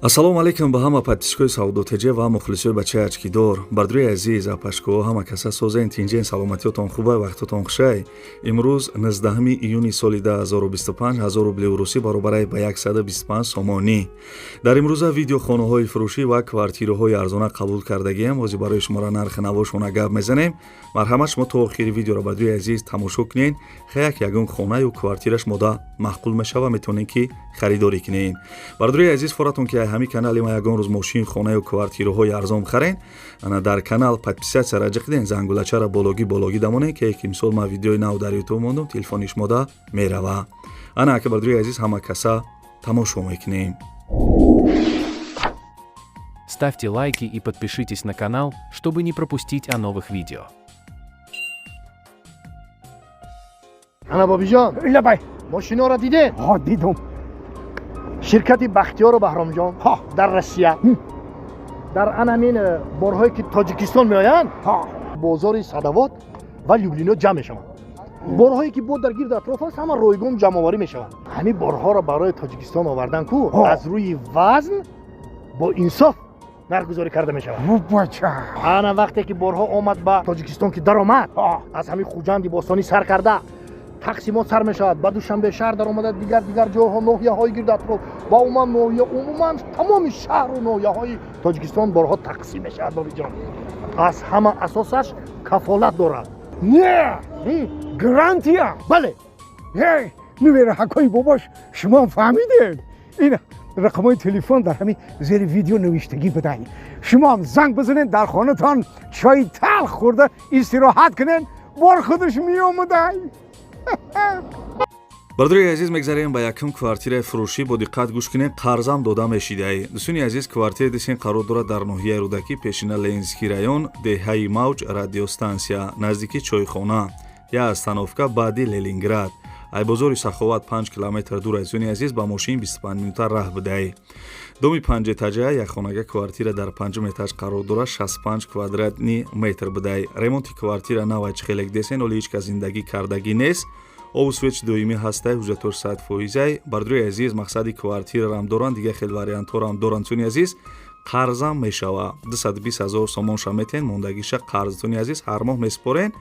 Ассалому алайкум ба ҳама подписчикои Савдо ТЖ ва мухлисои бачаи ачкидор. Бардури азиз, апашко, ҳама каса созен, тинҷен, саломатиётон хубай, вақтотон хушай. Имрӯз 19 июни соли 2025, 1000 рубли русӣ баробарай ба 125 сомонӣ. Дар имрӯза видео хонаҳои фурӯшӣ ва квартираҳои арзона қабул кардагиам. Ҳозир барои шуморо нархи навошона гап мезанем. Марҳамат, шумо то охири видеоро, бардури азиз, тамошо кунед. Хаяк ягон хонаю квартираш мода маъқул мешава, метавонед ки харидорӣ кунед. Бардури азиз, форатон ки ҳамин канали ма ягон рӯз мошин, хонаю квартираҳои арзон харен, ана дар канал подписаться раҷа киден, зангулачара бологӣ бологӣ дамонед, ки ки мисол ма видеои нав дар ютуб мондум, телефони шумода мерава. Ана ака, бардури азиз, ҳама каса тамошо мекунем. Ставьте лайки и подпишитесь на канал, чтобы не пропустить о новых видео. Ана, бобиҷон. Лабай. Мошиноро дидед? Ҳо, дидум. Ширкати Бахтиёру Баҳромҷон дар Россия дар анамин борҳое ки Тоҷикистон меоянд, бозори Садовод ва Люблино ҷамъ мешаванд. Борҳое ки бо дар гирду атроф аст, ҳама ройгон ҷамъоварӣ мешаванд. Ҳамин борҳоро барои Тоҷикистон овардан ку аз рӯи вазн бо инсоф нархгузорӣ карда мешавад. Бача. Ана вақте ки борҳо омад ба Тоҷикистон, ки даромад, аз ҳамин Хуҷанди бостонӣ сар карда тақсимот сар мешавад, ба Душанбе шаҳр даромада, дигар дигар ҷойҳо, ноҳияҳои гирду атроф ва умуман ноҳия, умуман тамоми шаҳру ноҳияҳои Тоҷикистон борҳо тақсим мешавад. Бобиҷон, аз ҳама асосаш кафолат дорад. Не, гарантия. Бале. Нувераҳакои бобош, шумо фаҳмидед, ин рақамҳои телефон дар ҳамин зери видео навиштагӣ будай. Шумоам занг бизанед, дар хонатон чои талх хӯрда истироҳат кунед, бор худаш меомадай. Бародари азиз, мегзарем ба якум квартираи фурӯшӣ. Бо диққат гӯш кунед, қарзам дода мешидай. Дӯстони азиз, квартираи дисен қарор дорад дар ноҳияи Рӯдакӣ, пешина Ленинский район, деҳаи Мавҷ, радиостансия наздики чойхона, як остановка баъди Ленинград, ай бозори Саховат 5 километр дур. Азизони азиз, ба мошин 25 минута раҳ будай. Доми панҷэтажа, якхонага квартира дар панҷум этаж қарор дорад, 65 квадратный метр будай. Ремонти квартира навай, чихелек десен, оли ҳеҷ кас зиндагӣ кардагӣ нест. Обу свет доимӣ ҳастай, ҳуҷҷатош 100%-ай. Бардури азиз, мақсади квартирарам доранд, дигар хел вариантҳорам доранд. Дӯстони азиз, қарзам мешава, 220 ҳазор сомонша метен, мондагиша қарздони азиз ҳар моҳ месупорен.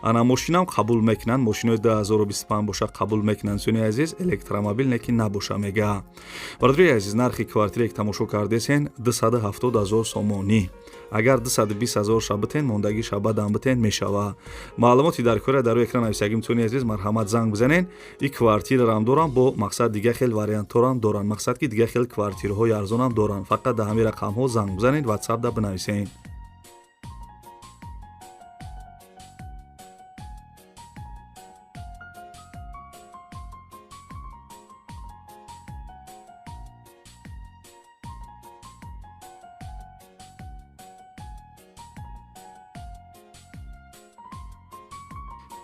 Ана мошинам қабул мекунанд, мошинои 2025 боша қабул мекунанд, дӯстони азиз, электромобил неки набоша мега. Бародари азиз, нархи квартире ки тамошо кардесен 270 ҳазор сомонӣ. Агар 220 ҳазор ша битен, мондагиша бадан битен, мешава. Маълумоти дар кора дар рӯи экран нависагим. Дӯстони азиз, марҳамат, занг бизанен. И квартирарам дорам, бо мақсад дигар хел вариантҳорам доранд, мақсад ки дигар хел квартираҳои арзонам доранд. Фақат дар ҳамин рақамҳо занг бизанед, ватсапда бинависен.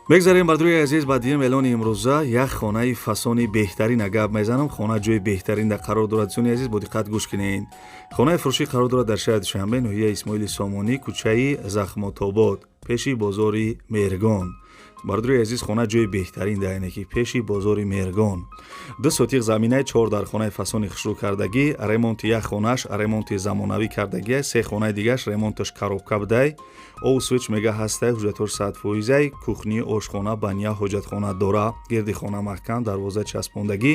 Мегзарем, бардури азиз, ба дуюм эълони имрӯза. Як хонаи фасони беҳтарина гап мезанам. Хона ҷои беҳтарин дар қарор дорад. Дӯстони азиз, бо диққат гӯш кунед. Хонаи фурӯшӣ қарор дорад дар шаҳри Душанбе, ноҳияи Исмоили Сомонӣ, кӯчаи Захмотобод, пеши бозори Меҳргон. Бардури азиз, хона ҷои беҳтарин да, яъне ки пеши бозори Меҳргон, 2 сотиқ заминаи, чор дар хонаи фасони хушрӯ кардагӣ. Ремонти як хонаш ремонти замонавӣ кардагия, се хонаи дигараш ремонташ коробка будай. Обу свет мега ҳастай, ҳуҷҷатош 100%-ай. Кухни, ошхона, баня, ҳоҷатхона дора. Гирди хона маҳкам, дарвоза часпондагӣ,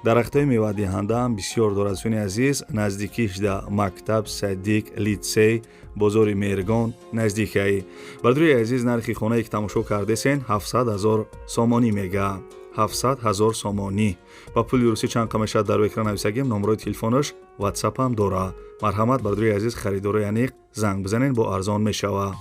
дарахтҳои мевадиҳандаам бисёр дорад. Дӯстони азиз, наздикиш да мактаб, садик, литсей, бозори Меҳргон наздикай. Бардури азиз, нархи хонае ки тамошо кардесен 700 ҳазор сомонӣ мега, 700 ҳазор сомонӣ. Ба пули русӣ чанд қа мешавад, дар рӯи экран нависагим. Номерои телефонаш, ватсапам дора. Марҳамат, бардури азиз, харидорои аниқ занг бизанед, бо арзон мешава.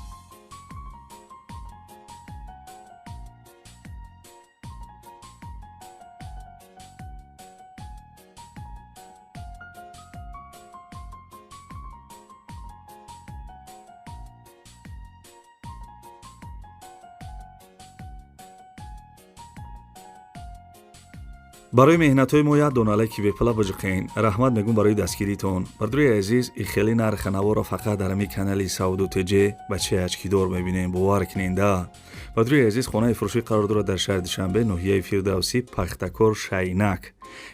Барои меҳнатҳои мо як дона лайки бепала биҷиқен. Раҳмат мегӯм барои дастгиритон. Бардори азиз, и хеле нархи наворо фақат дар ҳамин канали Савдо ТЖ бачаи ачкидор мебинем, бовар куненда. Бардори азиз, хонаи фурӯшӣ қарор дорад дар шаҳри Душанбе, ноҳияи Фирдавсӣ, Пахтакор, Шайнак.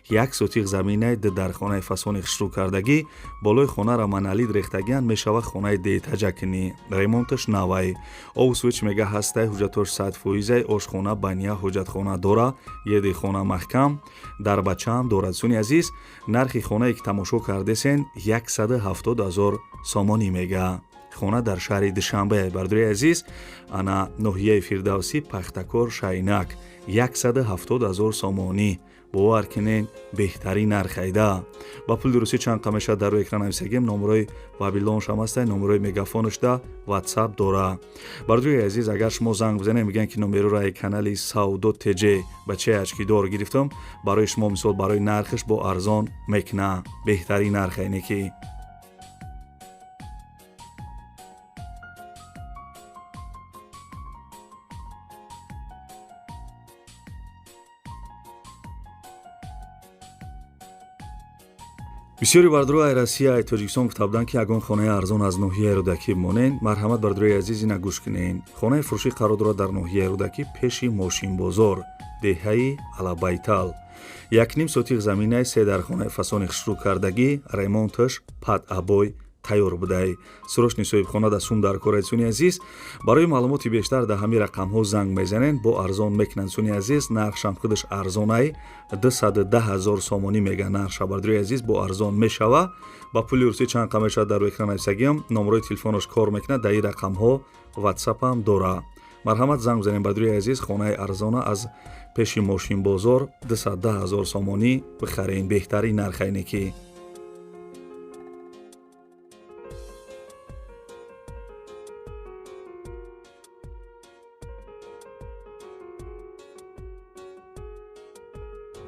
Як сотиқ заминай д дар хонаи фасони хушрӯ кардагӣ, болои хонара монолит рехтагиан, мешава хонаи деэтажа кунӣ. Ремонташ навай. Обу свеч мега ҳастай, ҳуҷҷатош 100%, ошхона, баня, ҳуҷҷатхона дора, еди хона маҳкам, дарбачаам дорад. Суни азиз, нархи хонае ки тамошо кардесен 170 0 сомонӣ мега. Хона дар шаҳри Душанбе, бардори азиз, ана ноҳияи Фирдавсӣ, Пахтакор, Шайнак, 170 0 сомонӣ. Бовар кунен, беҳтарин нарх айда. Ба пули русӣ чанд қа мешавад дар рӯи экран нависагем, номерои вабилоншам ҳастай, номерои мегафонашда ватсап дора. Бардори азиз, агар шумо занг бизанед, мегӯянд ки номероро ай канали Савдо ТЖ бачаи ачкидор гирифтам, барои шумо мисол барои нархаш бо арзон мекуна. Беҳтарин нарх айне ки. Бисёри бардорои ай Россия, ай Тоҷикистон гуфта буданд, ки ягон хонаи арзон аз ноҳияи Рӯдакӣ бимонен. Марҳамат, бардорои азиз, ина гӯш кунен. Хонаи фурӯшӣ қарор дорад дар ноҳияи Рӯдакӣ, пеши мошинбозор, деҳаи Алабайтал. 1.5 сотиқ заминай, се дар хонаи фасони хушрӯ кардагӣ, ремонташ пад абой тайёр будай. Срочный соҳибхона да сум дар кор. Суни азиз, барои маълумоти бештар дар ҳамин рақамҳо занг мезанен, бо арзон мекунанд. Суни азиз, нархшам худаш арзонай, 210 0 сомонӣ мега нархша. Бардори азиз, бо арзон мешава. Ба пули русӣ чанд қа мешавад дар экран нависагиам, номерои телефонаш кор мекунад, дар ин рақамҳо ватсапам дора. Марҳамат, занг бизанем, бардори азиз, хонаи арзона аз пеши мошинбозор 210 0 сомонӣ бихарен, беҳтарин нархайне ки.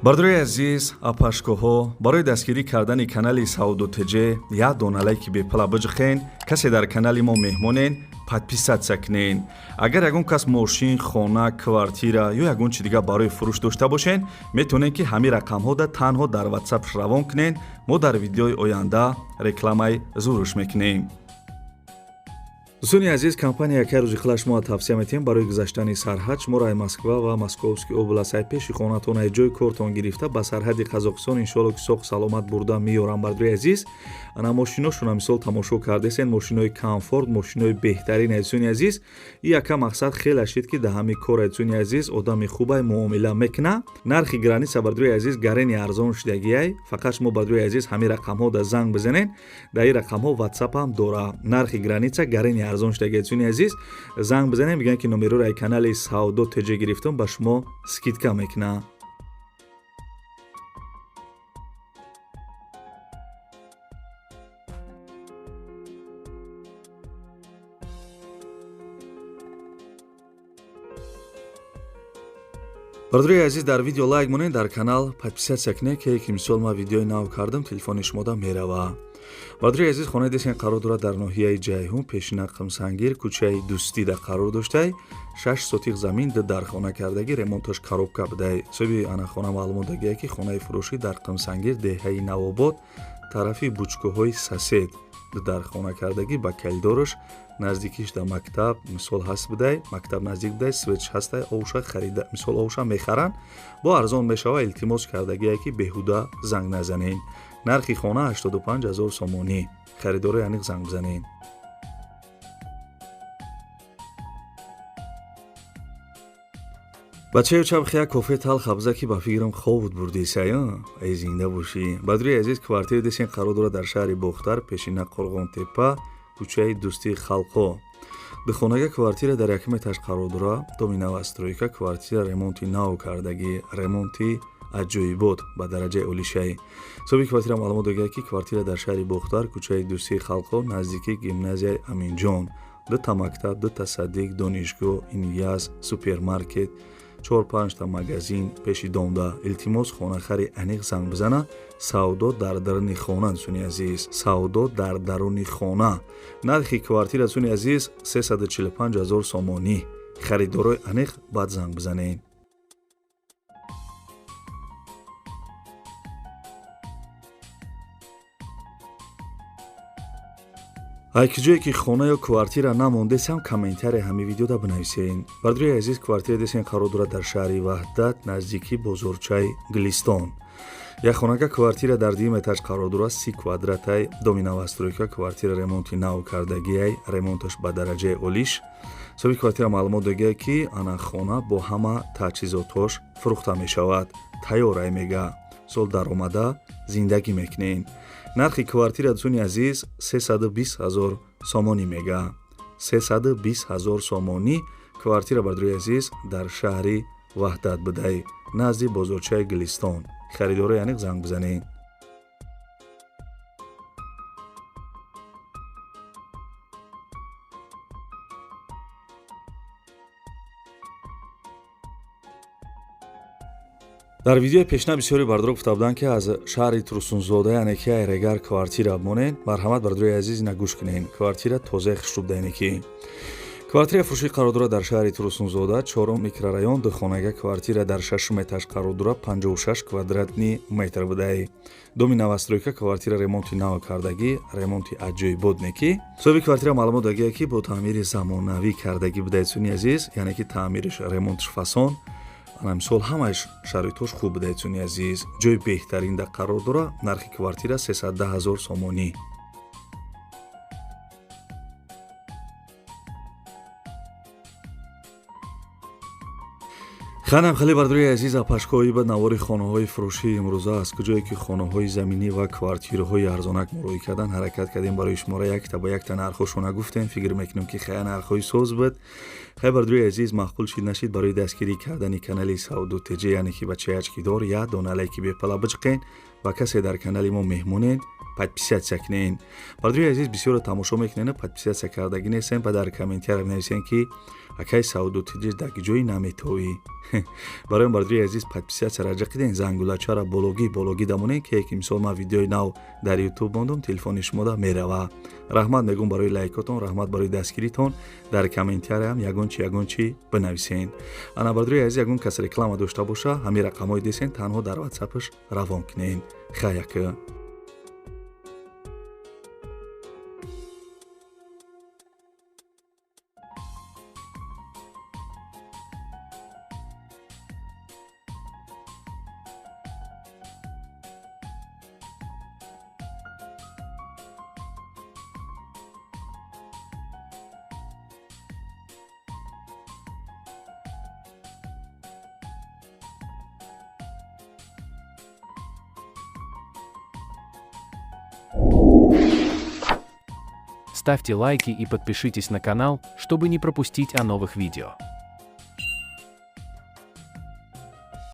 Бардори азиз, апашкоҳо, барои дастгирӣ кардани канали Савдо ТЖ як дона лайки бепала биҷиқен. Касе дар канали мо меҳмонен, подписаться кунен. Агар ягон кас мошин, хона, квартира ё ягон чи дигар барои фурӯш дошта бошен, метавонед ки ҳамин рақамҳода танҳо дар ватсап равон кунен. Мо дар видеои оянда рекламаи зурш мекунем. Дӯстони азиз, компания якай рӯзи хила шумо тавсия метиҳем барои гузаштани сарҳад. Шуморо ай Москва ва Московский област, ай пеши хонатон, ай ҷои кортон гирифта ба сарҳади Қазоқистон иншоалло ки соқ саломат бурда меёрам. Бардори азиз, ана мошиношона мисол тамошо кардесен, мошинои комфорт, мошинои беҳтарин. Дӯстони азиз, и яка мақсад хеле шид ки дар ҳамин кор, дӯстони азиз, одами хубай муомила мекуна. Нархи граница, бардори азиз, гарени арзон шудагиай. Фақат шумо, бардори азиз, ҳамин рақамҳо да занг бизанен, дар ин рақамҳо ватсапам дора. Нархи граница гарени арзон шудагиай. Дӯстони азиз, занг бизанем, мегӯянд ки номероро ай канали Савдо ТЖ гирифтам, ба шумо скидка мекуна. Бардори азиз, дар видео лайк монед, дар канал подписаться кунед, ки мисол ман видеои нав кардам, телефони шумода мерава. Бардори азиз, хонаи десен қарор дорад дар ноҳияи Ҷайҳун, пешина Қимсангир, кӯчаи Дӯстида қарор доштай. 6 сотиқ замин, ду дар хона кардагӣ, ремонташ коробка будай. Соҳиби ана хона маълумот дагия, ки хонаи фурӯшӣ дар Қимсангир, деҳаи Навобод, тарафи бучкоҳои сасед, ду дар хона кардагӣ, ба калидораш наздикиш да мактаб мисол ҳаст будай, мактаб наздик будай, светш ҳастай, овша харида, мисол овша мехаранд, бо арзон мешава. Илтимос кардагие ки беҳуда занг назанен. Нархи хона 85 0 сомонӣ. Харидорои аниқ занг бизанен. Бачаё, чабхи як кофе талх абза, ки ба фикрам хобут бурдисая. Эй, зинда бошӣ. Бадруи азиз, квартири десен қарор дорад дар шаҳри Бохтар, пешина Қурғонтепа, кӯчаи Дӯстии халқҳо. Духонага квартира дар якум этаж қарор дорад, доми новостройка, квартира ремонти нав кардагӣ, ремонти аҷоибот ба дараҷаи олишаӣ. Соҳиби квартира маълумот догӯяд, ки квартира дар шаҳри Бохтар, кӯчаи Дӯстии халқҳо, наздикии гимназияи Аминҷон, дута мактаб, дута садик, донишгоҳ, инияз, супермаркет, 4-5 та магазин пеши домда. Илтимос, хонахари аниқ занг бизана. Савдо дар даруни хона, дӯстони азиз, савдо дар даруни хона. Нархи квартира, дӯстони азиз, 345 0 сомонӣ. Харидорои аниқ баъд занг бизанед. Ай ки ҷое ки хона ё квартира намондесам, комментария ҳами видеода бинависен. Бардори азиз, квартира десен қарор дорад дар шаҳри Ваҳдат, наздики бозорчаи Гулистон. Як хонага квартира дар дуюм этаж қарор дорад, 30 квадратай, доми новостройка, квартира ремонти нав кардагиай, ремонташ ба дараҷаи олиш. Соҳиби квартира маълумот догия, ки ана хона бо ҳама таҷҳизотҳош фурӯхта мешавад, тайёрай мега, сол даромада зиндагӣ мекунен. Нархи квартира, дӯстони азиз, 320 ҳазор сомонӣ мега, 320 ҳазор сомонӣ квартира, бардори азиз, дар шаҳри Ваҳдат будай, назди бозорчаи Гулистон. Харидоро яниқ занг бизанед. Дар видеои пешина бисёри бардоро гуфта буданд, ки аз шаҳри Турсунзода, яъне ки Айрегар, квартира монед. Марҳамат, бардори азиз, ина гӯш кунед, квартира тозаи хушрӯб яъне ки квартираи фурӯшӣ қарор дорад дар шаҳри Турсунзода, чорум микрорайон, духонага квартира дар шашум этаж қарор дорад, 56 квадратный метр будай, доми новостройка, квартира ремонти нав кардагӣ, ремонти аҷоибот неки. Соҳиби квартира маълумот дагия, ки бо таъмири замонавӣ кардагӣ будай, дӯстони азиз, яъне ки таъмириш, ремонтш фасон, ана мисол ҳамааш шароитҳош хуб буда, дӯстони азиз. Ҷои беҳтарин да қарор дорад. Нархи квартира 310 ҳазор сомонӣ. Ханам хеле, бардори азиз, апашкои ба навори хонаҳои фурӯшии имрӯза, аз куҷое ки хонаҳои заминӣ ва квартираҳои арзонак муроӣ кардан ҳаракат кардем барои шуморо якта ба якта нархҳошона гуфтем. Фикр мекунем, ки хая нархҳои соз буд. Хай, бардори азиз, маъқул шид нашид, барои дастгирӣ кардани канали Савду Тҷ, яъне ки бачаячкидор, як дона лайки бепала биҷиқен ва касе дар канали мо меҳмонен, подписаться кунен. Бардори азиз, бисёро тамошо мекунен, подписаться кардагӣ нестен, ба дар комментария бинависен, ки акай Савду Тҷ дар ҷои наметовӣ. Барои бардори азиз, подписаться раҷа киден, зангулачара бологӣ бологӣ дамонен, ки мисол ман видеои нав дар Ютуб мондум, телефони шумода мерава. Раҳмат мегӯм барои лайкотон, раҳмат барои дастгиритон. Дар комментариям ягон чи, ягон чи бинависен. Ана, бардори азиз, ягон кас реклама дошта боша, ҳамин рақамҳои десен, танҳо дар ватсапаш равон кунен. Хаяка. Ставьте лайки и подпишитесь на канал, чтобы не пропустить о новых видео.